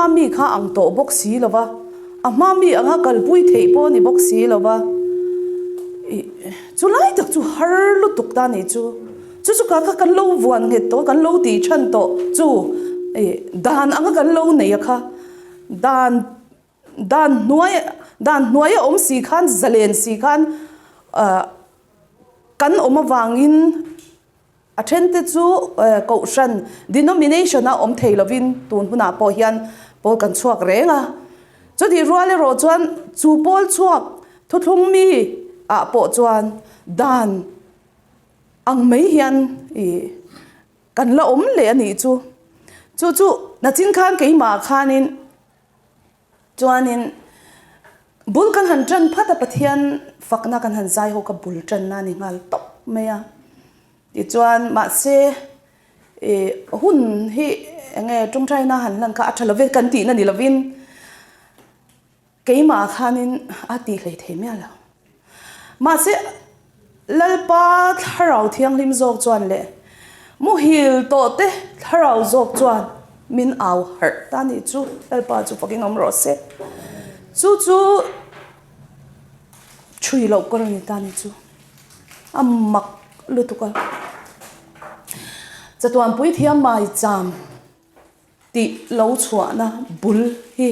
hma mi kha ang tawh bawk si lo va, a hma mi anga kalpui theih pawh a ni bawk si lo va, ih chu lai tak chu har lutuk ta nih chu. Chu chu ka kha kan lo vuan nghet tawh, kan lo tih chhan tawh chu ih dan anga kan lo nei a kha dan dan hnuai dan hnuaia awm si khan zalen si khan ah kan awm avangin A thente chu kohhran denomination-a awm thei lovin tun hunah pawh hian pawl kan chhuak reng a. Chutih rual erawh chuan chu pawl chhuak thuthlung mi ah pawh chuan dan ang mai hian ih kan la awm leh a nih chu. Chu chu nachin khan keimah khanin Chuanin bul kan han ṭan phat a, Pathian fakna kan han zai ho kha bul ṭanna a ni nghal tawp mai a. Tichuan mahse ih hun hi eng nge ṭawngṭaina han hlan kha a ṭha lovin kan tihna ni lovin keimah khanin a tih hlei thei miah lo. Mahse, Lalpa Thlarau Thianghlim zawk chuan leh muhil tawhte Thlarau zawk chuan min au harh ta nih chu Lalpa chu fakin awm rawh se. Chu chu chhui loh kawr a ni ta nih chu. A mak lutuk a. Chatuan Puithiam Maicham tih lo chhuahna bul hi.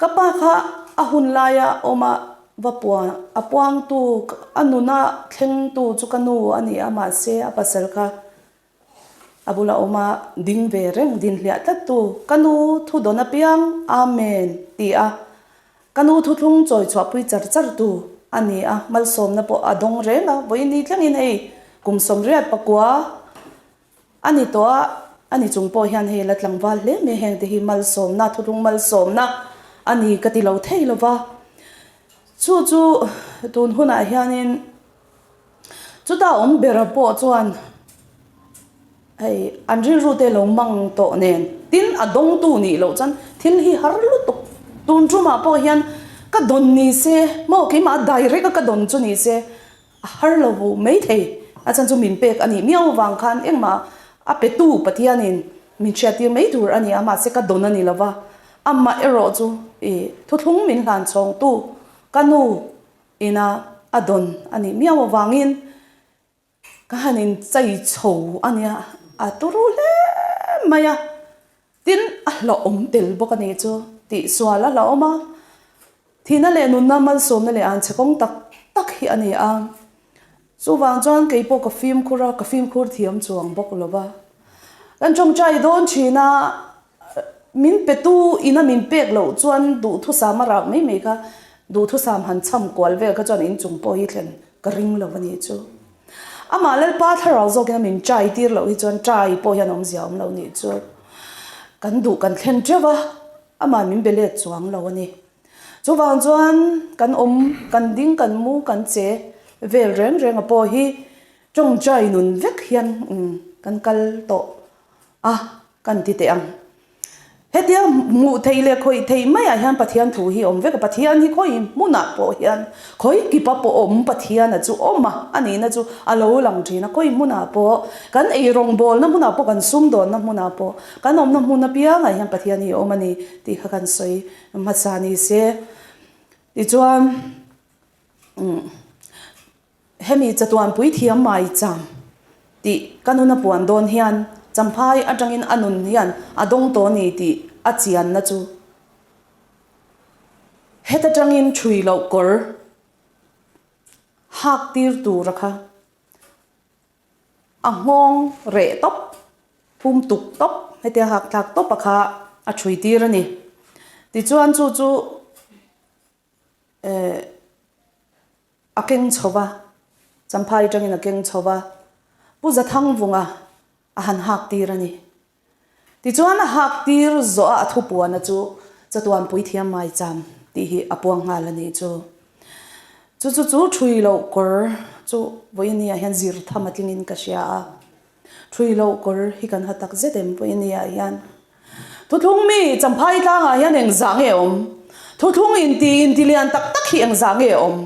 Ka pa kha a hun laia awm a va puan a puangtu a nuna thlengtu chu ka nu a ni a mahse a pasal kha a bula awm a ding ve reng din hliah tlattu ka nu thu dawn apiang Amen ti a ka nu thuthlung chawi chhuahpui char char tu a ni a malsawmna pawh a dawng reng a vawiin ni thlengin hei kum 80 pakua A ni tawh a, a ni chung pawh hian hei la tlangval hle mai heng te hi malsawmna, thuthlung malsawmna a ni ka ti lo thei lo va. Chu chu tun hunah hianin chuta awm bera pawh chuan hei an rilru te lo mang tawh nen tin a dawngtu nih loh chuan thil hi har lutuk. Tun tumah pawh hian ka dawn ni se maw keimah direct a ka dawn chu ni se A har lo vo mai thei. A chhan chu min pek a nih miau vang khan engmah a petu Pathianin min hriattir mai tur a ni a, mahse ka dawn a ni lo va. Amah erawh chu i thuthlung min hlan chhawngtu ka nu ina a dawn a nih miau avangin ka han inchei chho a nia, a turu hle mai a. Tin, a hlauhawm tel bawk a nih chu. Tihsual a hlauhawm a, thihna leh nunna malsawmna leh anchhe kawng tak tak hi a ni a. Chuvang chuan kei pawh ka fimkhur a, ka fimkhur thiam chuang bawk lo va. Kan tawngtai dawn thin a, min petu ina min pek loh chuan duhthusam a rak mai mai kha, duhthusam han cham kual vel kha chuan inchung pawh hi thlen ka ring lo a nih chu. Amah Lalpa thlarau zawkin a min trai tir loh hi chuan trai pawh hian awmzia a awm lo nih chu kan duh kan thlen teuh a, amah min be let chuang lo a ni. Chuvang chuan kan awm, kan ding, kan mu, kan che vel reng reng a pawh hi tawngtai nun vek hian kan kal tawh a kan ti teh ang. Hetia hmuh theih leh khawih theih maiah hian Pathian thu hi awm vek a, Pathian hi khawi hmunah pawh hian khawi kipa pawh awm Pathiana chu awm a, a nihna chu a lo lang thin a, khawi hmunah pawh kan ei rawngbawlna hmunah pawh kan sumdawnna hmunah pawh kan awmna hmun apiangah hian Pathian hi a awm a ni tih kha kan sawi hmasa ni se. Tichuan umm. Hemi chatuan puithiam mai cham tih ka nun a puan dawn hian Champhai atangin a nun hian a dawng tawh a ni tih a chianna chu heta tangin thui loh kawr hak tir tura kha a nghawng reh tawp, pum tuk tawp hetia hak thlak tawp a kha a thui tir a ni. Tichuan chu chu eh. A keng chho va, Champhai atangin a keng chho va, Pu Zathangvunga a han hak tir a ni. Tichuan a hak tir zawh a a thupuana chu Chatuan Puithiam Maicham tih hi a puang nghal a nih chu. Chu chu chu thui loh kawr chu vawiin ah hian zir tham a tlingin ka hria a. Thui loh kawr hi kan ha tak zet em vawiin ah hian. Thuthlung mi Champhai tlangah hian engzah nge awm? Thuthlung inti inti lian tak tak hi engzah nge awm?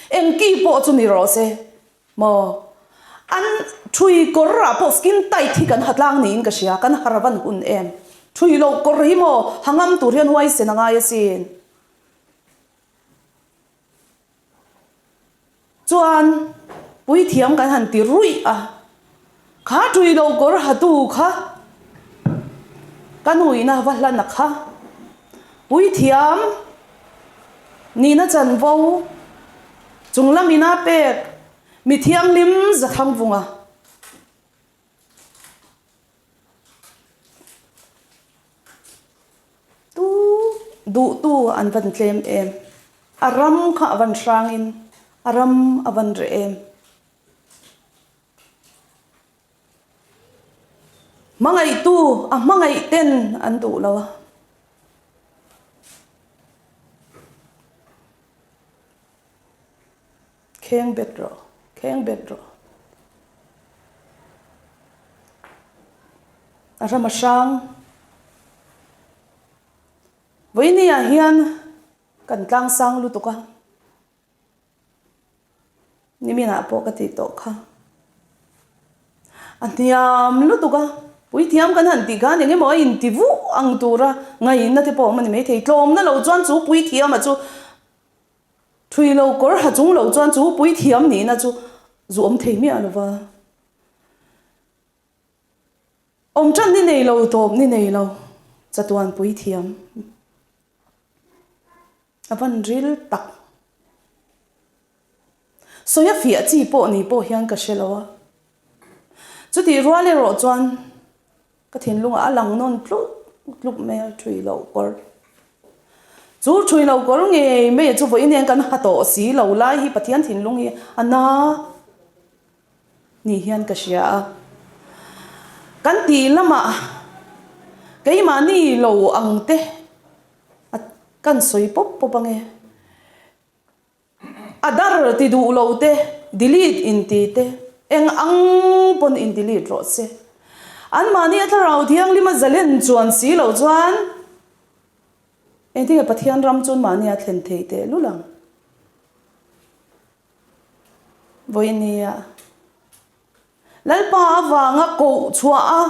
Engki pawh chu ni rawh se maw? An thui kawr ah pawh skin tight hi kan ha tlang niin ka hria, kan har van hun em. Thui loh kawr hi maw ha ngam tur hian huaisen a ngai asin. Chuan puithiam kan han ti ruih a, kha tui lo kawr hatu kha ka nuihna va hlan a kha. Puithiam nihna chanvo chung lamina pek mi thianghlim Zathangvunga. Tu duhtu an van tlem em? A ram kha a van hrangin a ram a van reh em? Hmangaihtu a hmangaih ten an duh lo a. Kheng bet rawh, kheng bet rawh. A ram a hrang. Vawinia hian kan tlang sang lutuk a. Niminah pawh ka tih tawh kha. A hniam lutuk a, puithiam kan han tih khan eng emaw a inti vuh ang tura ngaihna te pawh a awm a ni maithei. Tlawmna lo chuan chu puithiama chu Thui lo kawr ha chung lo chuan chu puithiam nihna chu zu awm thei miah lo va. Awm tan ni nei lo, tawp ni nei lo, chatuan puithiam a van ril tak. Sawi a fiah chi pawh ni pawh hian ka hre lo a. Chutih rual erawh chuan Ka thinlungah a lang nawn tluk tluk mai a, thui loh kawr. Chu thui loh kawr ngei mai chu vawiin hian kan ha tawh si lo lai hi Pathian thinlung hi a na ni hian ka hria a. Kan tih lamah keimahni lo ang te a kan sawi pawp pawp ange. A dar ti duh lo te, delete in ti te, eng ang pawn in delete rawh se. Anmahni a thlarau thianghlim a zalen chuan si loh chuan engtinge Pathian ram chu anmahni a thlen thei teh lul ang. Vawinia Lalpa avanga koh chhuah a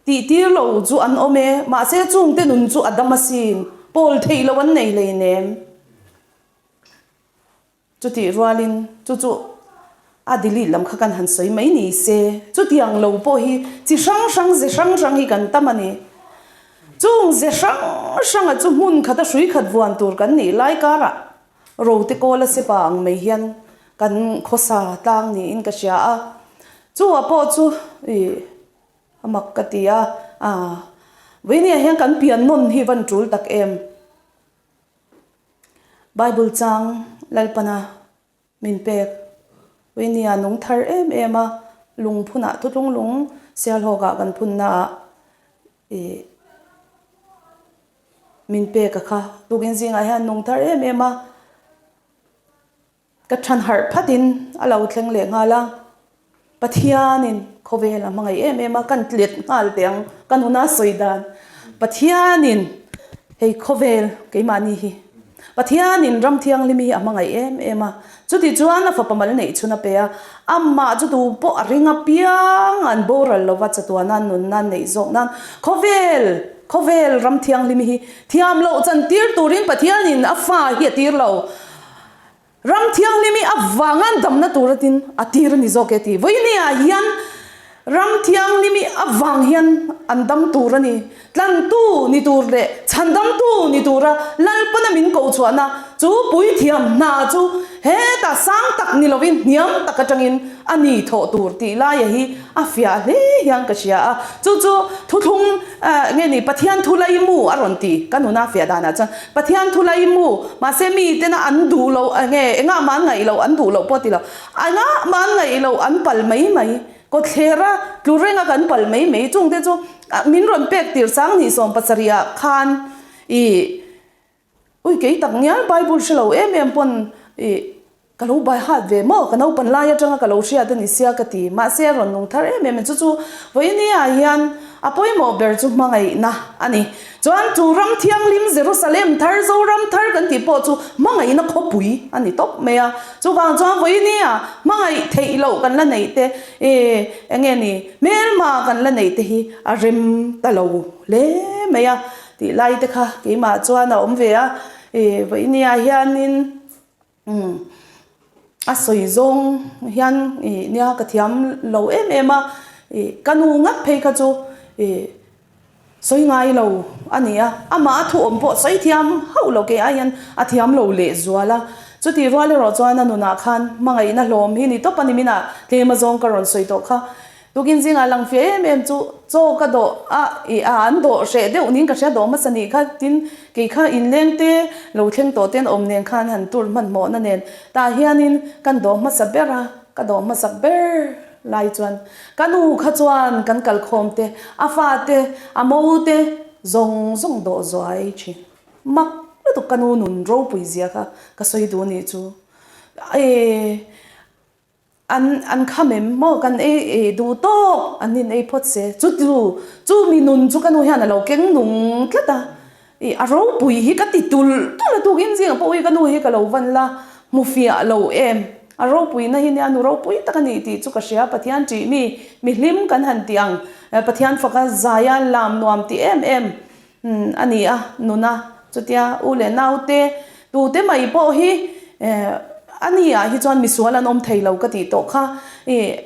tihtir lo chu an awm e, mahse chungte nun chu a dam asin, pawl theih loh an nei hleinem. Chutih rualin chu chu a delete lam kha kan han sawi mai ni se, chutiang lo pawh hi chi hrang hrang ze hrang hrang hi kan tam a ni. Chung ze hrang hranga chu hmun khata hrui khat vuan tur kan nih lai karah rote kawl a sepa ang mai hian kan khawsa tlang niin ka hria a. Chua pawh chu ih a mak ka ti a, vawinia hian kan pian nawn hi van tul tak em. Bible chang Lalpana min pek Winia nung thar em em a, lungphunah thutlung lung Sialhawkah kan phunnaah ih min pek a kha. Tukin zingah hian nung thar em em a. Ka than harh phatin a lo thleng leh nghal a, Pathianin khawvel a hmangaih em em a, kan tlet nghal teh ang ka nuna sawi dan. Pathianin hei khawvel keimahni hi Pathianin ram thianghlim hi a hmangaih em em a, chuti chuan a fapa mal neih chhun a pe a, amah chu tu pawh a ring apiang an boral lova chatuana nunna neih zawk nan khawvel khawvel ram thianghlim hi thiam loh chantir turin Pathianin a fa hi a tir lo. Ram Thianghlim hi avanga an damna tur atin a tir a ni zawk e ti. Vawinia hian Ram Thianghlim hi avang hian an dam tur a ni. Tlantu ni tur leh chhandamtu ni tura Lalpana min koh chhuahna chu puithiam hna chu hetah sang tak ni lovin hniam tak atangin a ni thawh tur tih laia hi a fiah hle hian ka hria a. Chu chu thuthlung nge ni Pathian thu laimu a rawn ti ka nuna fiah danah chuan Pathian thu laimu mahse mi tena an duh loh nge engah mah an ngaih loh an duh loh pawh ti lo engah mah an ngaih loh an pal mai mai kawthlera tlu renga kan pal mai mai chungte chu min rawn pek tir sang hnih 70 ah khan ih ui kei tak ngial Bible hre lo em em pawn ih. Ka lo bai hat ve maw? Ka naupan lai atanga ka lo hriat a ni sia ka ti. Mahse a rawn nung thar em em a, chu chu vawinia hian a pawimawh ber chu hmangaihna a ni. Chuan chu ram thianghlim Jerusalem thar, Zoram thar kan tih pawh chu hmangaihna khawpui a ni tawp mai a. Chuvang chuan vawinia hmangaih theih loh kan la neih te, eh eng nge ni, hmelma kan la neih te hi a rem ta lo hle mai a tih lai te kha keimah chuan a awm ve a. Eh vawinia hianin. Umm a sawi zawng hian ih nia ka thiam lo em em a, ih ka nu ngat phei kha chu ih sawi ngai lo a ni a, amah a thu awm pawh sawi thiam hauh lo kei ai hian a thiam lo leh zual a, chutih rual erawh chuan a nunah khan hmangaihna hlawm hi ni tawp a ni minah tlem azawng ka rawn sawi tawh kha. Tukin zingah lang fiah em em chu chaw ka dawh a, ih a an dawh hreh deuh niin ka hria dawh hmasa nih kha tin kei kha inleng te lo thleng tawh te an awm nen khan han tur hmanhmawhna nen tah hianin kan dawh hmasa ber a, ka dawh hmasak ber lai chuan ka nu kha chuan kan kalkhawm te a fa te a mo te zawng zawng dawh zuai thin mak lutuk ka nu nun ropui zia kha ka sawi duh nih chu e. An an kham em maw kan ei ei duh tawk an in ei phawt se chu chu chu mi nun chu ka nu hian a lo keng nung tlat a ih a ropui hi ka ti tulh tulh a tukin zingah pawh ui ka nu hi ka lo van la hmu fiah lo em a ropui na hi nia nu ropui tak a nih tih chu ka hria Pathian ṭih mi mi hlim kan han tih ang Pathian faka zaia lam nuam tih em em Umm a ni a, nuna chutia u leh naute tute mai pawh hi a ni ah hi chuan misual an awm thei lo ka tih tawh kha ih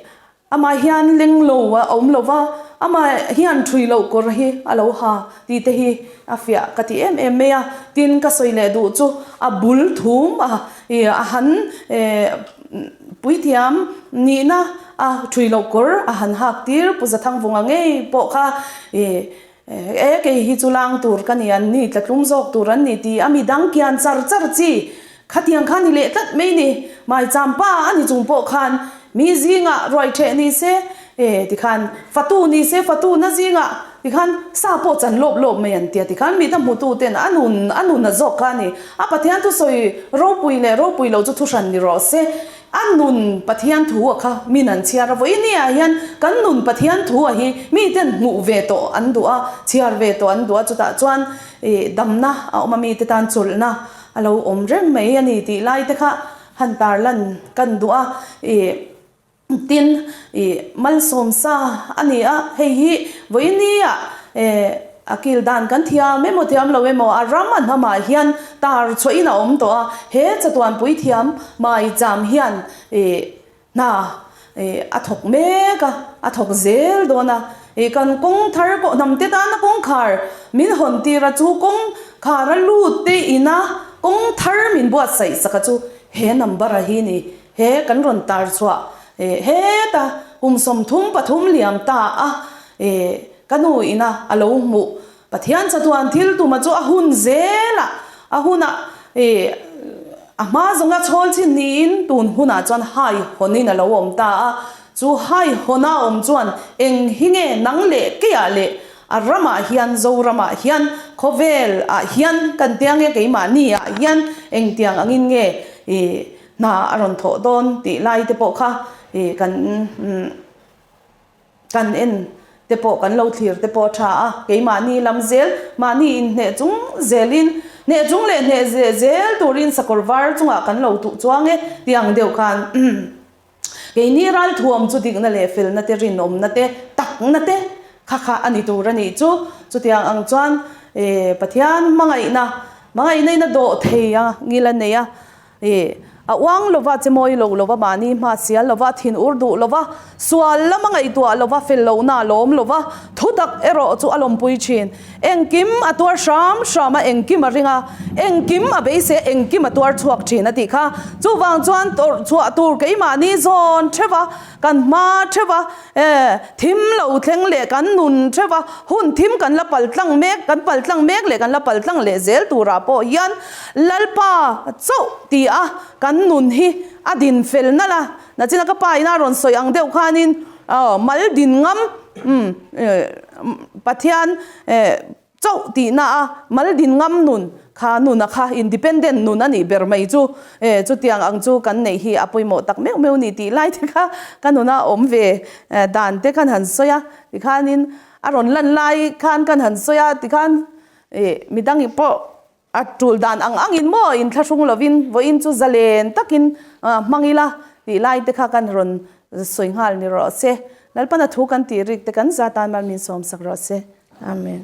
amah hian leng lo a awm lo va, amah hian thui loh kawr hi a lo ha tih te hi a fiah ka ti em em mai a, tin ka sawi leh duh chu a bul thum a ih a han puithiam nihna a thui loh kawr a han hak tir Pu Zathangvunga ngei pawh kha ih. E, kei hi chu lang tur ka ni, an ni tlatlum zawk tur an ni ti a mi dang kian char char chi khatiang kha ni leh tlat mai ni. Maicham pa a ni chung pawh khan mi zingah ruai theh ni se, e, tikhan fatu ni se, fatu na zingah tikhan sa pawh chan lawp lawp mai an tia tikhan mita hmutu ten a nun a nun a zawk kha a ni. A Pathian thusawi ropui leh ropui lo chu thuhran ni rawh se. A nun Pathian thu a kha min an chhiar a, vawiin ah hian kan nun Pathian thu a hi miten hmuh ve tawh an duh a, chhiar ve tawh an duh a, chutah chuan ih damna a awm a, mite tan chawlhna a lo awm reng mai a ni tih lai te kha han tarlan kan duh a, ih tin ih malsawm sa a ni a, hei hi vawiin ah eh. A kil dan kan thiam emaw thiam lo emaw a ram a hnamah hian tar chhuahin a awm tawh a, he chatuan puithiam maicham hian ih hna ih a thawk mek a, a thawk zel dawn a. Ih kan kawng thar pawh hnamte tana kawngkhar min hawn tir a, chu kawngkhar a lut te ina kawng thar min buatsaih sak a chu he number a hi ni, he kan rawn tar chhuah ih heta kum 33 liam ta a ih Ka nu ina a lo hmuh Pathian chatuan thil tuma chu a hun zelah a hunah ih a hma zawnga chhawl chin niin tun hunah chuan hai hawnin a lo awm ta a. Chu hai hawna awm chuan eng hi nge nang leh keiah leh a ramah hian Zoramah hian khawvel ah hian kan tia nge keimahni ah hian engtiang angin nge ih hna a rawn thawh dawn tih lai te pawh kha ih kan Kan en te pawh kan lo thlir te pawh a tha a, keimahni lam zel, mahni inhneh chung zelin, hneh chung leh hneh zeh zel turin sakawr var chungah kan lo tuh chuang e tih ang deuh khan keini ralthuam chu dikna leh felna te rinawmna te takna te kha kha a ni tur a nih chu. Chutiang ang chuan Pathian hmangaihna, hmangaihna in a dawh thei a, ngil a nei a, I a uang lova, che mawi lo lova, mahni hma sial lova, thin ur duh lova, sual lama ngaihtuah lova, fel lohna a lawm lova, thutak erawh chu a lawmpui thin. Engkim a tuar hram hram a, engkim a ring a, engkim a beisei a, engkim a tuar chhuak thin a tih kha. Chuvang chuan tawrh chhuah tur keimahni zawn theuh a, kan hma theuh a, e, thim lo thleng leh kan nun theuh a, hun thim kan la pal tlang mek, kan pal tlang mek leh kan la pal tlang leh zel turah pawh hian Lalpa chauh ti a kan nun hi a din fel nalh a, nachina ka pa ina rawn sawi ang deuh khanin aw mal din ngam umm Pathian chauh tihna a mal din ngam nun. Kha nuna kha independent nun a nih ber mai chu e chutiang ang chu kan neih hi a pawimawh tak meuh meuh ni tih lai te kha ka nuna awm ve dan te khan han sawi a tikhanin a rawn lan lai khan kan han sawi a tikhan e midang pawh a tul dan ang angin maw inthlahrung lovin vawiin chu zalen takin hmang ila tih lai te kha kan rawn sawi nghal ni rawh se. Lalpana thu kan tih rik te kan zatan mal min sawmsak rawh se. Amen.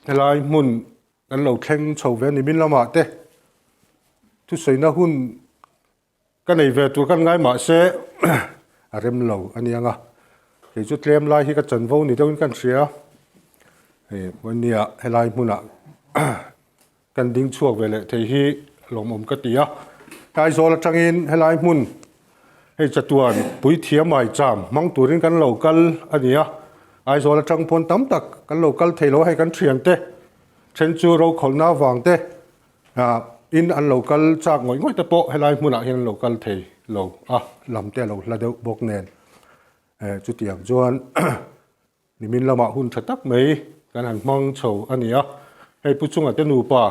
Helai hmun Kan lo thleng chho ve a ni. Min lamah te thusawiina hun ka nei ve tur kan ngai mah se a rem lo a nia nga. Kei chu tlem lai hi ka chanvo ni deuhin kan hria. Hei hmania helai hmunah kan ding chhuak ve leh thei hi lawmawm ka ti a. Aizawl atangin helai hmun hei chatuan puithiam aicham hmang turin kan lo kal a ni a. Aizawl atang pawn tam tak kan lo kal thei lo a hei kan thiante. Then chu rokhawlhna avang te in an lo kal chak ngawih ngawih te pawh helai hmunah hian an lo kal thei lo a, lam te a lo hla deuh bawk nen. Chutiang chuan nimin lamah hun tha tak mai kan han hmang chho a ni a, hei Pu Chunga te nupa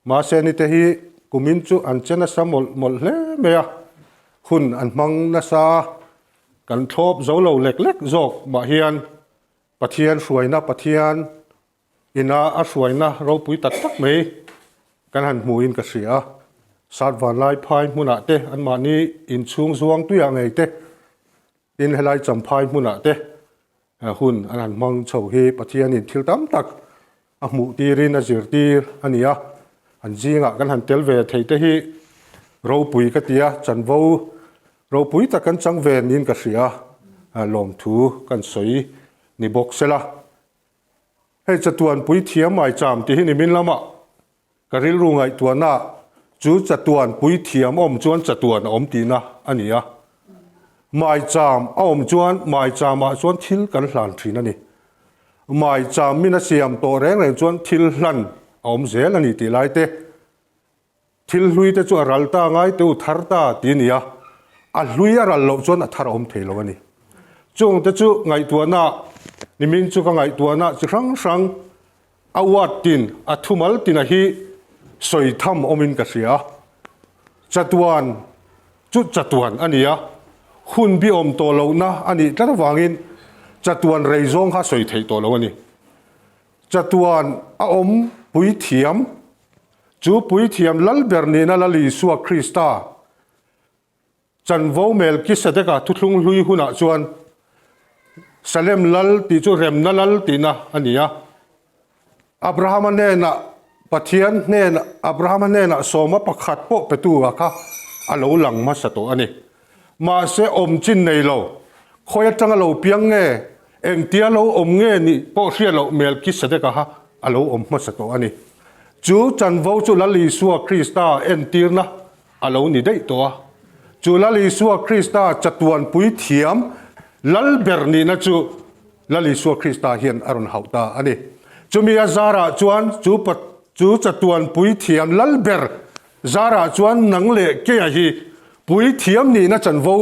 Mahseni te hi kumin chu an che nasa mawlh mawlh hle mai a, hun an hmang nasa kan thlawp zo lo lek lek zawk mah hian Pathian hruaina Pathian Ina a hruaina ropui tak tak mai kan han hmuhin ka hria a, Sat Vanlai phai hmunah te anmahni inchhung zuang tuiah ngei te, tin helai Champhai hmunah te hun an han hmang chho hi Pathianin thil tam tak a hmuh tirin a zirtir a ni a, an zingah kan han tel ve thei te hi ropui ka ti a, chanvo ropui tak kan chang ve niin ka hria a, lawmthu kan sawi ni bawk sela. Hei chatuan puithiam maicham tih hi nimin lamah ka rilru ngaihtuahna chu chatuan puithiam a awm chuan chatuan a awm tihna a ni a. Maicham a awm chuan maichamah chuan thil kan hlan thin a ni. Maicham min a siam tawh reng reng chuan thil hlan a awm zel a ni tih lai te Thil hlui te chu a ral ta ngai teu thar ta ti a ni a, a hlui a ral loh chuan a thar a awm thei lo a ni. Chung te chu ngaihtuahna nimin chu ka ngaihtuahna chi hrang hrang a uat tin a thumal tina hi sawi tham awmin ka hria a. Chatuan chu chatuan a ni a, hun bi awm tawh lohna a nih tlat avangin chatuan rei zawng kha sawi theih tawh lo a ni. Chatuan a awm puithiam Chu puithiam lalber nihna Lal Isua Krista chanvo Melkisedeka thuthlung hlui hunah chuan Salem lal tih chu remna lal tihna a ni a. Abrahama hnenah Pathian hnenah Abrahama hnenah sawma pakhat pawh petu a kha a lo lang hmasa tawh a ni. Mahse awm chin nei lo, khawi atanga lo piang nge, engtia lo awm nge nih pawh hriat loh Melkisedeka kha a lo awm hmasa tawh a ni. Chu chanvo chu Lal Isua Krista entirna a lo ni daih tawh a. Chu Lal Isua Krista chatuanpui thiam Lal ber nihna chu Lal Isua Krista hian a rawn hauh ta a ni. Chumi a zarah chuan chu chu chatuanpui thiam Lal ber Zarah chuan nang leh keia hi puithiam nihna chanvo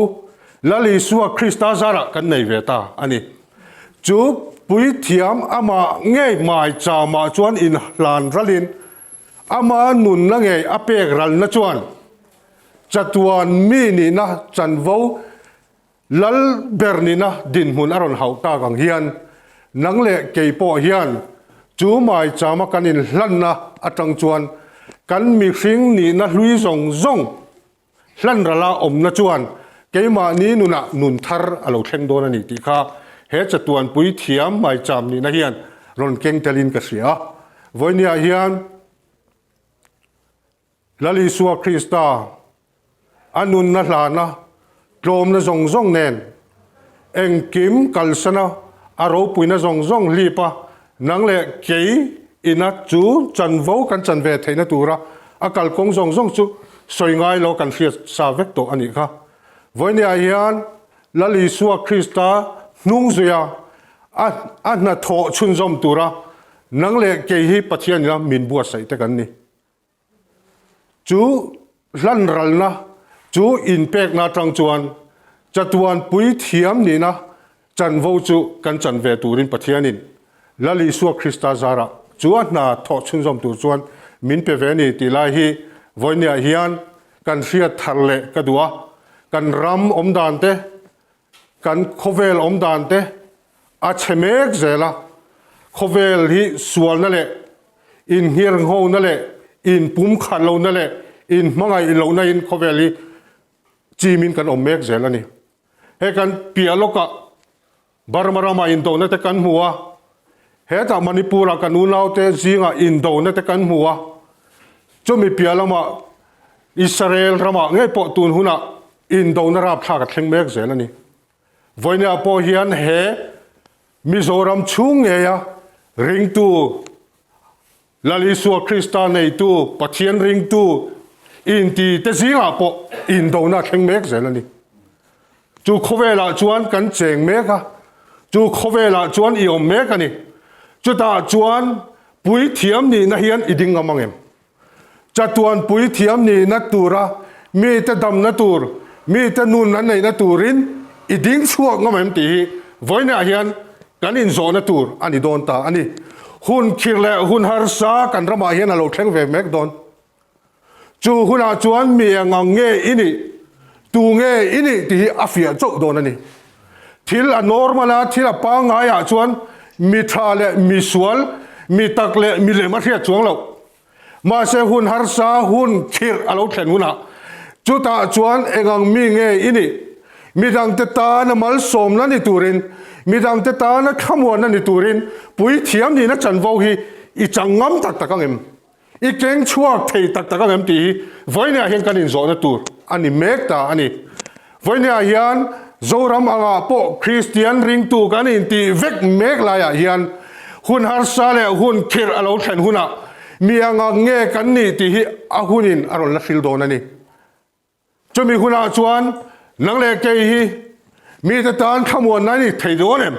Lal Isua Krista zarah kan nei ve ta a ni. Chu puithiam amah ngei hmai chamah chuan inhlan ralin ama nunna ngei a pek ralna chuan chatuan mi nihna chanvo Lal ber nihna dinhmun a rawn hauh tak ang hian nang leh kei pawh hian chu maichama kan inhlanna atang chuan kan mihring nihna hlui zawng zawng hlan rala awmna chuan keimahni nunah nun thar a lo thleng dawn a ni tih kha he chatuanpui thiam maicham nihna hian rawn keng telin ka hria a. Vawinia hian Lal Isua Krista a nunna hlana tlawmna zawng zawng nen engkim kalsana a ropuina zawng zawng hlip a, nang leh kei ina chu chanvo kan chan ve theihna tura a kalkawng zawng zawng chu sawi ngai lo kan hriat sa vek tawh a nih kha. Vawinia hian Lal Isua Krista hnung zuia a a hnathawh chhunzawm tura nang leh kei hi Pathian ina min buatsaih te kan ni. Chu hlanralna, chu inpekna atang chuan chatuan puithiam nihna chanvo chu kan chan ve turin Pathianin Lal Isua Krista zarah chu a hna thawh chhunzawm tur chuan min pe ve a ni tih lai hi vawinia hian kan hriat thar leh ka duh a, kan ram awm dan te, kan khawvel awm dan te a chhe mek zel a, khawvel hi sualna leh inngirnghona leh inpumkhat lohna leh inhmangaih lohna in khawvel hi chimin kan awm mek zel a ni. He kan piah lawkah Burma ramah indona te kan hmu a, hetah Manipur-ah kan unaute zingah indona te kan hmu a, chumi piah lamah Israel ramah ngei pawh tun hunah indona rapthlak a thleng mek zel a ni. Vawinia pawh hian he Mizoram chhung ngeia ringtu Lal Isua Krista neitu Pathian ringtu inti te zingah pawh indona a thleng mek zel a ni. Chu khawvelah chuan kan cheng mek a, chu khawvelah chuan i awm mek a ni. Chutah chuan puithiam nihna hian i ding ngam ang em? Chatuan puithiam nihna tura mite damna tur, mite nun an neihna turin i ding chhuak ngam em tih hi vawiinah hian kan inzawhna tur a ni dawn ta a ni. Hun khirh leh hun harsa kan ramah hian a lo thleng ve mek dawn. Chu hunah chuan mi eng ang nge i nih, tu nge i nih tih hi a fiah chauh dawn a ni. Thil a normal a, thil a pangngaiah chuan mi tha leh mi sual, mi tak leh mi lem a hriat chuang loh. Mahse hun harsa, hun khirh a lo thlen hunah chutah chuan eng ang mi nge i nih? Midangte tana malsawmna ni turin, midangte tana thlamuanna ni turin puithiam nihna chanvo hi i chang ngam tak tak ang em? I keng chhuak thei tak tak ang em tih hi vawiinah hian kan inzawhna tur a ni mek ta a ni. Vawiinah hian Zoram angah pawh Kristian ringtu kan intih vek mek laiah hian hun harsa leh hun khirh a lo thlen hunah mi angah nge kan nih tih hi a hunin a rawn la hril dawn a ni. Chumi hunah chuan nang leh kei hi mite tan thlamuanna a ni thei dawn em?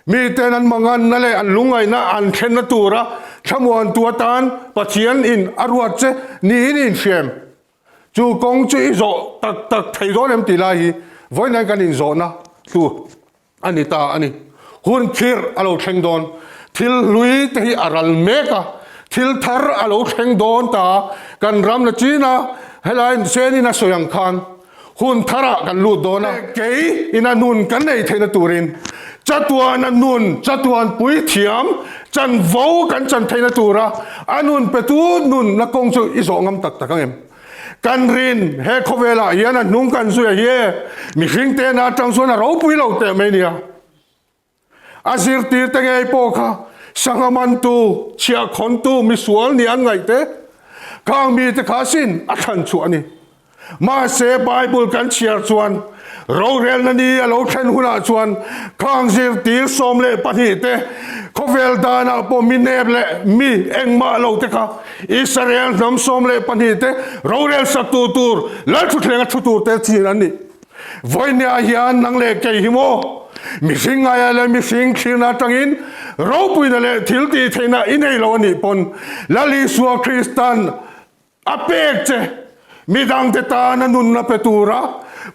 Miten an manganna leh an lungngaihna an thlenna tura thlamuantu atan Pathian in a ruat che niin i inhria em? Chu kawng chu i zawh tak tak thei dawn em tih lai hi vawiin kan inzawhna tur a ni ta a ni. Hun khirh a lo thleng dawn. Thil hlui te hi a ral mek a, thil thar a lo thleng dawn ta. Kan ram la chin a, helai Senin a sawi ang khan hun tharah kan lut dawn a. Kei ina nun kan nei theihna turin chatuana nun, chatuan puithiam chanvo kan chan theihna tura a nun petu nunna kawng chu i zawh ngam tak tak ang em? Kan rin he khawvelah hian a hnung kan zui a hi e, mihring te na atang chuan a ropui lo teh mai nia. A zirtir te ngei pawh kha sangha mantu, chhiahkhawntu, misual nih an ngaih te, khang mite kha sin a thlan chhuah a ni. Mahse Bible kan chhiar chuan rorelna ni a lo thlen hunah chuan khang zirtir 12 te khawvel danah pawh mi nep leh mi engmah lo te kha Israel hnam 12 te rorel saktu tur Lalthuthleng a thu tur te chin an ni. Vawinia hian nang leh kei hi maw mihring ngaia leh mihring thlirna atangin ropuina leh thil tih theihna i nei lo a nih pawn Lal Isua Kristan A pek che, midangte tana nunna pe tura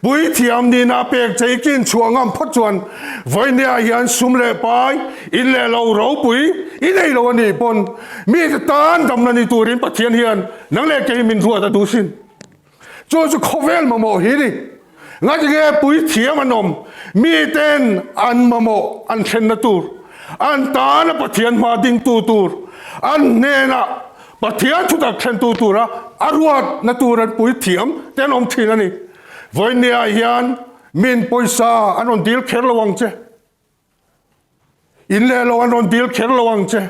puithiam nihna a pek che i kin chhuah ngam phawt chuan vawinia hian sum leh pai, in leh lo ropui i nei lo a nih pawn mite tan damna ni turin Pathian hian nang leh kei min ruat a duh sin. Chu chu khawvel mamawh hi ni. Ngatinge puithiam an awm, miten an mamawh an thlenna tur, an tana Pathian hma dingtu tur, an hnenah Pathian thutak thlentu tura a ruatna tur an puithiam te an awm thin a ni. Vawinia hian min pawisa an rawn dil kher lo ang che. In leh lo an rawn dil kher lo ang che.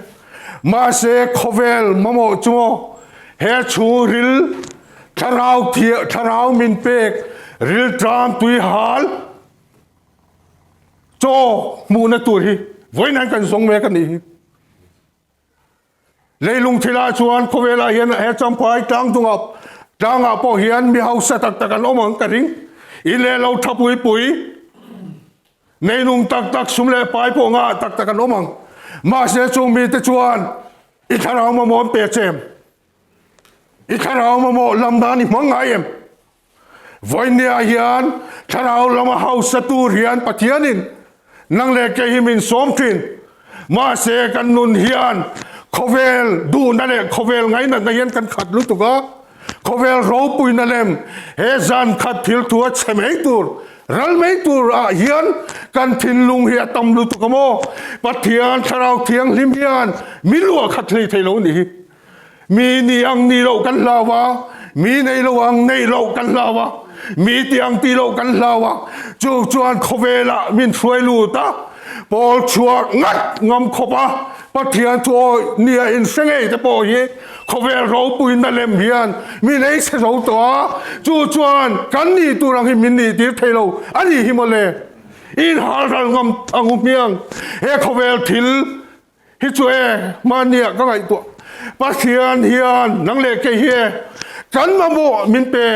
Mahse khawvel mamawh chu maw he chhungril thlarau thiah thlarau min pek rilṭam tui hal chaw hmuhna tur hi vawiin kan zawng mek a nih hi. Leilung thilah chuan khawvelah hian he Champhai tlang dungah tlangah pawh hian mi hausa tak tak an awm ang ka ring. In leh lo tha pui pui, neinung tak tak, sum leh pai pawh ngah tak tak an awm ang. Mahse chung mite chuan i thlarau mamawh an pe che em? I thlarau mamawh lam dan i hmang ngai em? Vawinia hian thlarau lama hausa tur hian Pathianin nang leh kei hi min sawm thin. Mahse kan nun hian. Khawvel duhna leh khawvel ngainatna hian kan khat lutuk a, khawvel ropuina lem he zan khat thil thu a chhe mai tur, ral mai tur ah hian kan thinlung hi a tam lutuk a maw? Pathian Thlarau Thianghlim hian mi luah khat hlei thei lo nih hi. Mi ni ang ni loh kan hlau a, mi nei lo ang neih loh kan hlau a, mi ti ang ti loh kan hlau a, chu chuan khawvelah min hruai lut a, pawl chhuak ngat ngam khawp a, Pathian chu awi nia inhre ngei te pawh hi khawvel ropuina lem hian min ei chhe zo tawh a, chu chuan kan nih tur ang hi min nih tir thei lo a nih hi mawle. Inhal ral ngam ang u hmiang he khawvel thil Hi chu e, mahniah ka ngaihtuah. Pathian hian nang leh kei hi e, kan mamawh min pe.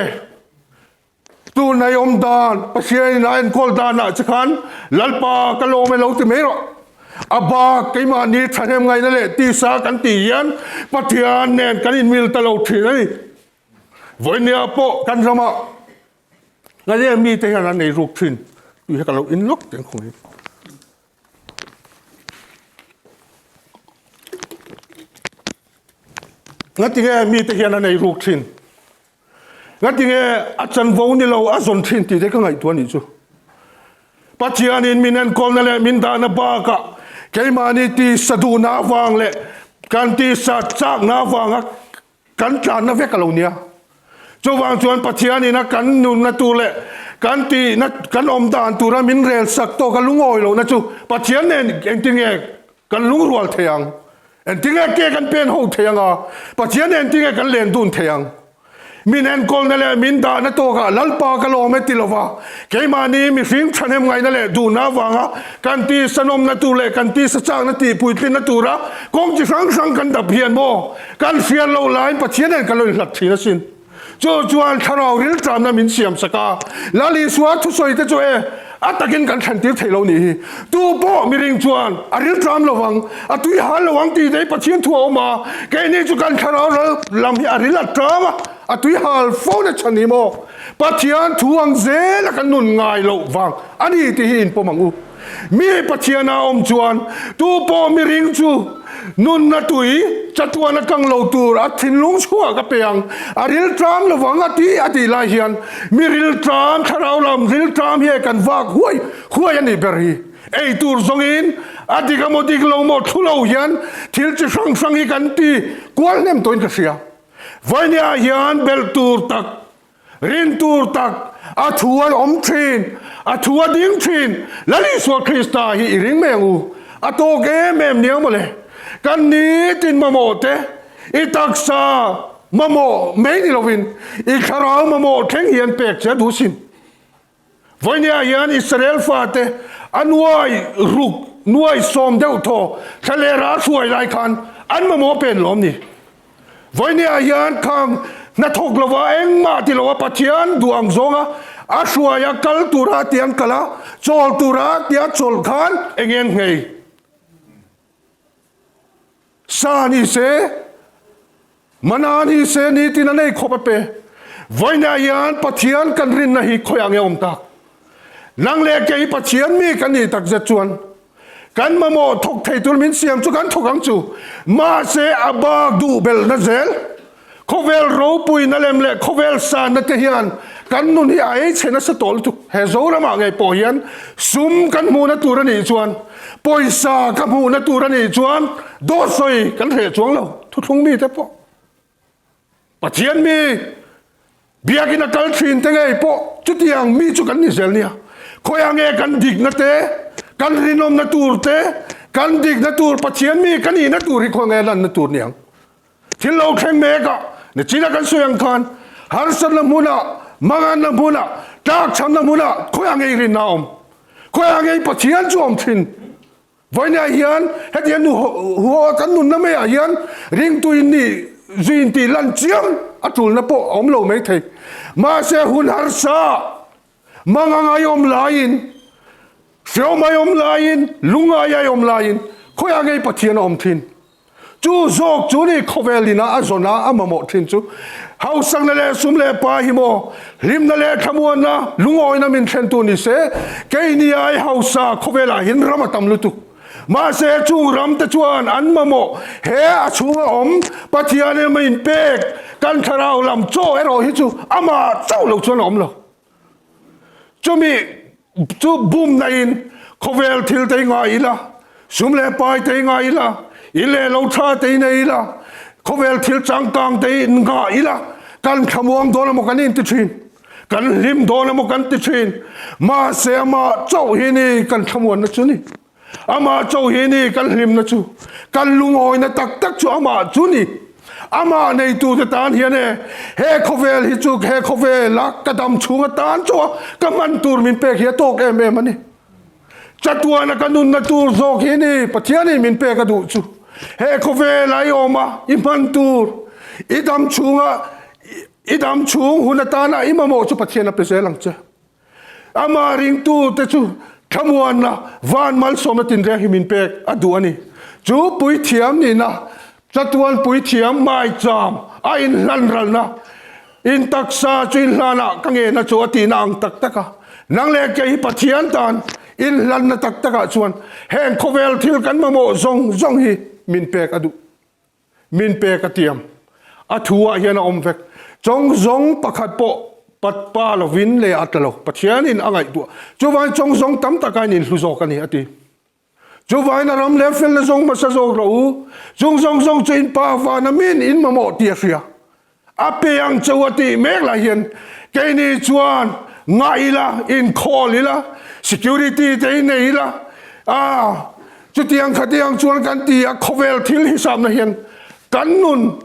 Tunai awm dan, Pathianin a enkawl danah che khan Lalpa ka lawm e lo ti mai rawh. A bak keimahni thahnem ngaihna leh tisa kan tih hian Pathian nen kan inmil ta lo thin a ni. Vawinia pawh kan ramah Ngaihna mite hian an ei ruk thin tih hi ka lo in lawk teng khawng hi. Ngatinge mite hian an ei ruk thin? Ngatinge a chanvo ni lo a zawn thin tih te ka ngaihtuah nih chu. Pathianin min enkawlna leh min dahna bakah keimahni tisa duhna avang leh kan tisa chakna avanga Kan tlanna vek a lo nia. Chuvang chuan Pathianin a kan nunna tur leh kan tihna kan awm dan tura min rel sak tawk a lungawi lohna chu Pathian nen engtin nge kan lungrual thei ang? Engtin nge ke kan pen ho thei ang a? Pathian nen engtin nge kan len dun thei ang? Min enkawlna leh min dahna tawkah Lalpa ka lawm e ti lova, keimahni mihring thahnem ngaihna leh duhna avanga kan tisa nawmna tur leh kan tisa chakna tihpuitlinna tura kawng chi hrang hrang kan dap hian maw Kan hriat loh laiin Pathian nen kan lo inhlat thin asin. Chu chuan thlarau rilṭamna min siam sak a, Lal Isua thusawi te chu e, a takin kan thlentir thei lo nih hi. Tu pawh miring chuan a rilṭam lo vang, a tui hal lo ang tih te hi Pathian thu a awm a, keini chu kan thlarau ral lam hi a ril a ṭam a, a tui hal fo na chhan ni maw? Pathian thu ang zela kan nun ngai loh vang a ni tih hi inpawm ang u. Mi Pathian a awm chuan tu pawh miring chu nunna tui chatuan atang lo tur a thinlung chhuah ka pe ang, a rilṭam lovang a ti a tih lai hian mi rilṭam thlarau lam rilṭam hi kan vak huai huai a nih ber hi. Ei tur zawngin a dik a maw dik lo maw thlu lo hian thil chi hrang hrang hi kan ti kual hnem tawhin ka hria. Vainia hian belh tur tak Rin tur tak a thu an awm thin, a thu a ding thin. Lal Isua Krista hi i ring mai ang u. A tawk em em niang mawle. Kan nitin mamawh te, i taksa mamawh mai ni lovin, i thlarau mamawh thleng hian pek che a duh sin. Vawinia hian Israel fate a nuai ruk, nuai sawm deuh thaw thlalera a hruai lai khan an mamawh pen lawm ni. Vawinia hian khang hnathawk lova engmah ti lova Pathian duh ang zawnga a hruai a kal tura ti an kal a, chawl tura tia chawl khan eng eng nghei sa ni se, Mana ni se nitin a nei khawp a pe. Vawiinah hian Pathian kan rinna hi khawiah nge awm tak? Nang leh kei Pathian mi kan nih takzet chuan kan mamawh thawk thei tur min siam chu kan thawk ang chu. Mahse a bak duh belhna zel, khawvel ropuina lem leh khawvel sanna te hian kan nun hi a ei chhe nasa tawh lutuk. He Zoramah ngei pawh hian sum kan hmuhna tur a nih chuan, pawisa ka hmuhna tur a nih chuan dawt sawi kan hreh chuang lo. Thuthlung mite pawh Pathian mi biakin a kal thin te ngei pawh chutiang mi chu kan ni zel nia. Khawiah nge kan dikna te, kan rinawmna tur te, kan dikna tur Pathian mi ka nihna tur hi khawiah nge lanna tur niang. Thil lo thleng mek a, nichina kan sawi ang khan harsatna hmunah, manganna hmunah, tlakchhamna hmunah khawiah nge i rinna a awm? Khawiah nge i Pathian chu a awm thin? Vawinia hian hetiang nu huaha kan nunna maiah hian ringtu in nih zui in tih lan chiam a tulna pawh a awm lo mai thei. Mahse hun harsa mangang ai awm laiin, hreawm ai awm laiin, lungai ai awm laiin khawiah ngei Pathian a awm thin. Chu zawk chu ni khawvel ina a zawn a, a mamawh thin chu hausakna leh sum leh pa hi maw, hlimna leh thlamuanna, lungawina min thlentu ni se, keini ai hausa khawvelah hian ram a tam lutuk. Mahse, chung ramte chuan an mamawh he a chhunga awm Pathian emaw inpek kan thlarau lam chaw erawh hi chu amah chauh lo chuan a awm lo. Chumi chu bumna in khawvel thil te i ngai ila, sum leh pai te i ngai ila, in leh lo tha te i nei ila, khawvel thil changkang te i ngah ila, kan thlamuang dawn emaw kan inti thin, kan hlim dawn emaw kan ti thin. Mahse amah chauh hi ni kan thlamuanna chu ni. Amah cho hi ni kan hlimna chu, kan lungawina tak tak chu amah chu ni. Amah neitute tan hian e, he khawvel hi chu he khawvela ka dam chhung atan chauha ka hman tur min pek hi a tawk em em a ni. Chatuana ka nunna tur zawk hi ni Pathianin min pek a duh chu. He khawvela i awm a, i hman tur, i dam chhunga i dam chhung hun atana i mamawh chu Pathian a pe zel ang che. Amah ringtute chu thlamuanna van malsawmna tinreng hi min pek a duh a ni. Chu puithiam nihna, chatuan puithiam maicham a inhlan ralna, in taksa chu inhlanah ka ngena chu a tihna ang tak tak a. Nang leh kei hi Pathian tan inhlanna tak takah chuan heng khawvel thil kan mamawh zawng zawng hi min pek a duh. Min pek a tiam. A thu ah hian a awm vek. Chawng zawng pakhat pawh pat pa lovin leh a tla lo. Pathianin a ngaihtuah. Chuvangin chawng zawng tam taka in inhlu zawk a ni, a ti. Chuvangin a ram leh felna zawng hmasa zawk rawh u. Chung zawng zawng chu in pa vana min in mamawh tih a hria. A pe ang chauh a tih mek lah hian keini chuan ngah ila, inkhawl ila, security te i nei ila, ah chutiang khatiang chuan kan ti a, khawvel thil hisapna hian kan nun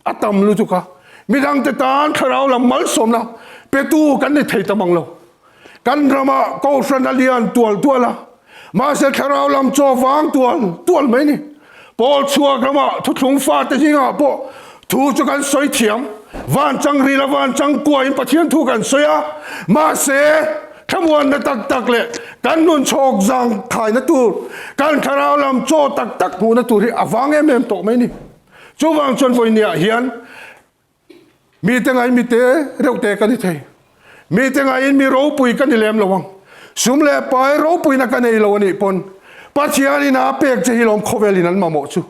a tam lutuk a, midangte tan thlarau lam malsawmna petu kan ni thei ta mang lo. Kan ramah Kohhran a lian tual tual a, mahse thlarau lam chaw vang tual tual mai ni. Pawl chhuak ramah thuthlung fate zingah pawh thu chu kan sawi thiam, van chang ril a van chang kuain Pathian thu kan sawi a, mahse thlamuanna tak tak leh kan nun chhawk zang thaina tur, kan thlarau lam chaw tak tak hmuhna tur hi a vang em em tawh mai ni. Chuvang chuan vawinia hian Mite ngaiin mi te reuh te ka ni thei. Mite ngaiin mi ropui ka ni lem lo ang. Sum leh pai ropuina ka nei lo a nih pawn Pathianin a pek che hi lawm khawvelin an mamawh chu.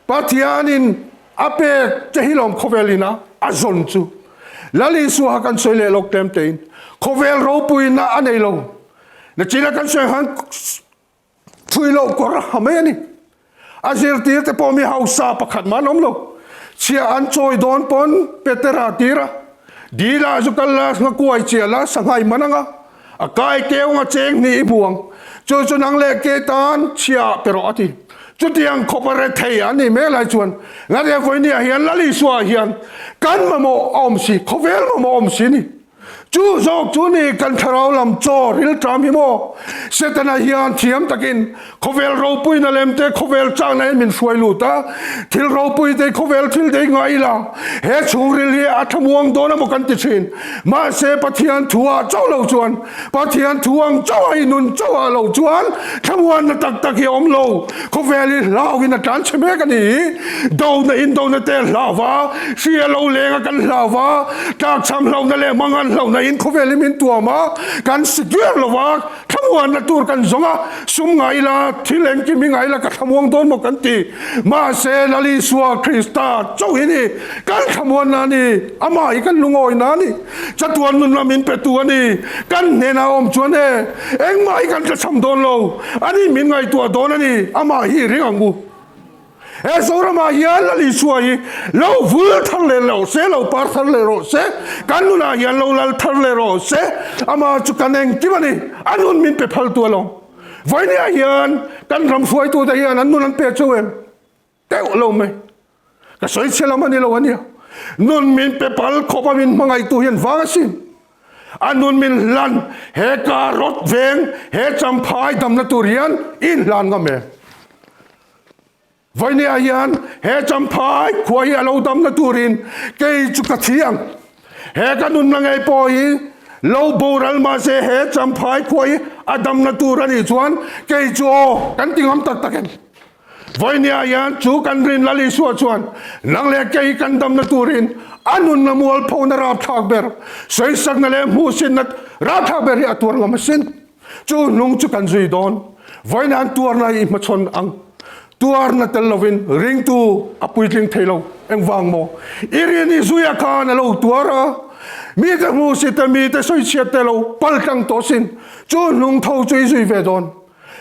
Pathianin a pek che hi lawm khawvelin a a zawn chu. Lal Isua kan sawi leh lawk tlem tein khawvel ropuina a nei lo. Nachina kan sawi han Thui loh kawr a ha mai a ni. A zirtir te pawh mi hausa pakhat mah an awm lo. Chhia an chawi dawn pawn Petera a tir a, Dila chu kal la, nghakuai chiah la, sanghai man anga, a kai keu anga cheng hnih i hmu ang. Chu chu nang leh ke tan chhia ah pe rawh a ti. Chutiang khawp a rethei an nih mek lai chuan Ngaria Vawinia hian Lal Isua hian kan mamawh a awm si, khawvel mamawh a awm si a ni. Chu zawk chu ni kan thlarau lam chaw rilṭam hi maw? Setana hian thiam takin khawvel ropuina lem te khawvel chakna hian min hruai lut a, thil ropui te khawvel thil te hi ngai ila he chhungril hi a thlamuang dawn emaw kan ti thin. Mahse Pathian thu ah chauh lo chuan, Pathian thu ang chauh a i nun chauh ah lo chuan thlamuanna tak tak hi a awm lo. Khawvel hi hlauhin a tlan chhe mek a ni. Dona indona te a hlau va, hri a lo leng a kan hlau va, tlakchham hlauhna leh mangan hlauhna in khawvel hi min tuam a, kan secure lo va, thlamuanna tur kan zawng a, sum ngai ila, thil engkim hi ngai ila ka thlamuang dawn maw kan ti. Mahse Lal Isua Krista chauh hi ni kan thlamuanna a ni, amah hi kan lungawina a ni. Chatuan nun lam in petu a ni. Kan hnenah a awm chuan e, engmah hi kan tlachham dawn lo. Ani min ngaihtuah dawn a ni. Amah hi ring ang u. He Zoramah hian Lal Isua hi lo vul thar leh rawh se, lo par thar leh rawh se, kan nunah hian lo lal thar leh rawh se. Amah chu kan engkim a ni. A nun min pe phaltu alawm. Vawinia hian kan ram hruaitute hian an nun an pe chauh em? Teuh lo mai. Ka sawi chhe lam a ni lo a nia. Nun min pe pal khawp a min hmangaihtu hian vang asin. A nun min hlan he ka rawt veng he champhai damna tur hian i inhlan ngam em? Vawinia hian he champhai khua hi a lo damna turin kei chu ka thi ang. He ka nunna ngei pawh hi lo boral mahse he champhai khua hi a damna tur a nih chuan kei chu aw kan ti ngam tak tak em? Vawinia hian chu kan rin Lal Isua chuan nang leh kei kan damna turin a nunna mualphona rapthlak ber, sawisakna leh hmuhsinna rapthlak ber hi a tuar ngam asin. Chu hnung chu kan zui dawn. Vawiin an tuarna hi i hmachhawn ang. Tuarna tel lovin ringtu a puitling thei lo. Engvang maw? I rin i zuia khan a lo tuar a, mite hmuhsit te, mite sawichhiat te lo pal tlang tawh sin. Chu hnung tho chu i zui ve dawn.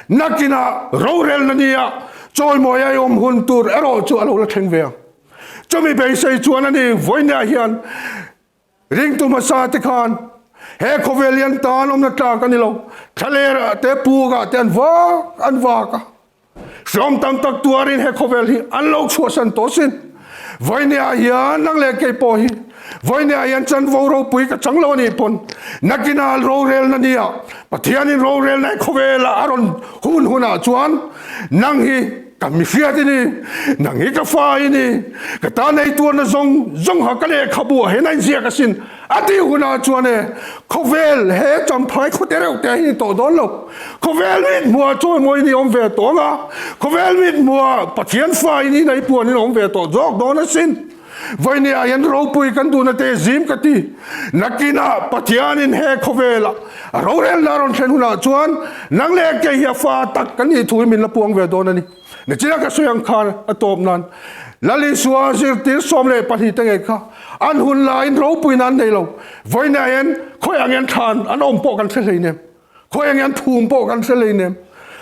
Nakinah rorelna nia chawimawi a i awm hun tur erawh chu a lo la thleng ve ang. Chumi beisei chuan a ni vawiinah hian Ringtu hmasa te khan he khawvel hi an tan awmna tlak a ni lo, thlaler te pukah te an vak an vak a, hreawm tam tak tuarin he khawvel hi an lo chhuahsan tawh sin. Vawinia hian nang leh kei pawh hi vawinia hian chanvo ropui ka chang lo a nih pawn nakinah rorelna nia Pathianin rorelna he khawvelah a rawn hun hunah chuan nang hi Ka mihriat i ni, nang hi ka fa i ni, ka tan ei tuarna zawng zawng ha ka lehkhabu ah hian a inziak asin, a tih hunah chuan e, khawvel he champhai khaw te reuh te hi ni tawh dawn lo, khawvel mit hmuhah chuan mawi ni awm ve tawh ang a, khawvel mit hmuhah Pathian fa i ni na i puan in awm ve tawh zawk dawn asin. Vawinia hian ropui kan duhna te zim ka ti. Nakinah Pathianin he khawvelah a rorelna a rawn thlen hunah chuan nang leh kei hi a fa tak kan nih thu hi min la puang ve dawn a ni. Nichina ka sawi ang khan a tawp nan Lal Isua zirtir 12 te ngei kha an hun laiin ropuina an nei lo. Vawinia hian khawi ang hian thlan an awm pawh kan hre hleinem. Khawi ang hian thum pawh kan hre hleinem.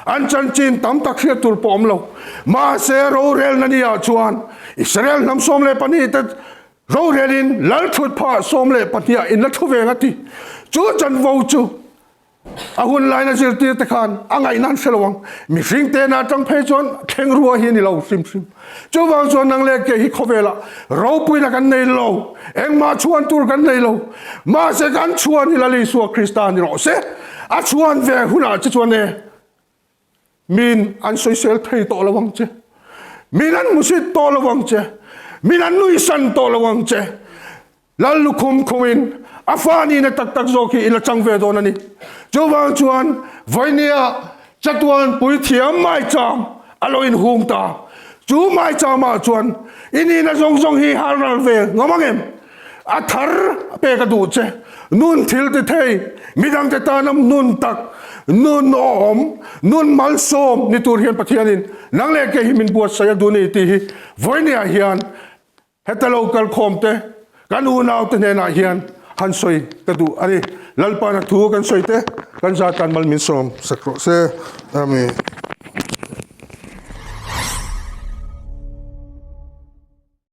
An chanchin tam tak hriat tur pawh awm lo. Mahse rorelna ni ah chuan Israel hnam 12 te rorelin lal thut phah 12 ah in la thu ve ang a ti. Chu chanvo chu a hun laina zirtir te khan a ngaihna an hre lo ang. Mihring tena atang phei chuan thleng rua hi a ni lo hrim hrim. Chuvang chuan nang leh kei hi khawvelah ropuina kan nei lo, engmah chhuan tur kan nei lo. Mahse kan chhuan hi Lal Isua Krista ni rawh se. A chhuan ve hunah che chuan e, min an sawisel thei tawh lo ang che. Min an hmusit tawh lo ang che. Min an nuihsan tawh lo ang che. Lal lukhum khumin a fa nihna tak tak zawk hi i la chang ve dawn a ni. Chuvang chuan Vainia chatuan puithiam maicham a lo inhung ta. Chu maichamah chuan i nihna zawng zawng hi hal ral ve ngam ang em? A thar pek a duh che. Nun thil ti thei, midangte tana nun tak, nun awhawm, nun malsawm ni tur hian Pathianin nang leh kei hi min buatsaih a duh a ni tih hi Vainia hian Heta lo kal khawm te kan unau te hnenah hian han sawi ka duh a ni. Lalpana thu kan sawi te kan zatan mal min sawm sak rawh se. Amen.